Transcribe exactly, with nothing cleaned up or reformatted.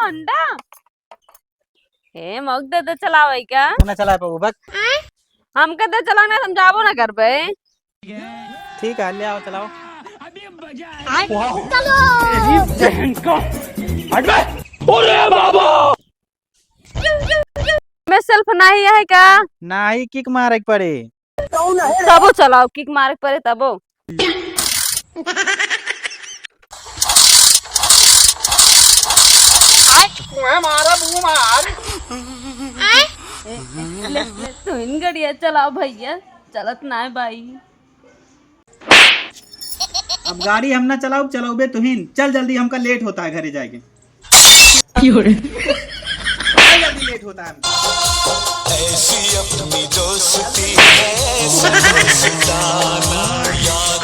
अंडा। हे मौक दे दे चलावे का? तू ना चला पाबू, बक। हमके दे चला ना, हम जाबो ना करबे। ठीक है, ले आओ, चलाओ। चलो। अरे बाबा। मैं सेल्फ नाही है का? नाही, किक मारे के पड़े। तबो चलाओ, किक मारे के पड़े तबो। तुम्हें मारा मुंह मार। ले, ले, तुहिन गड़िया चलाओ भैया, चलत ना है भाई। अब गाड़ी हम ना चलाउब, चलाउबे तुहिन। चल जल्दी, हमका लेट होता है घरे जाए के। क्यों रे? चल जल्दी, लेट होता है हमका। ऐसी अपनी दोस्ती है, समझदार यार।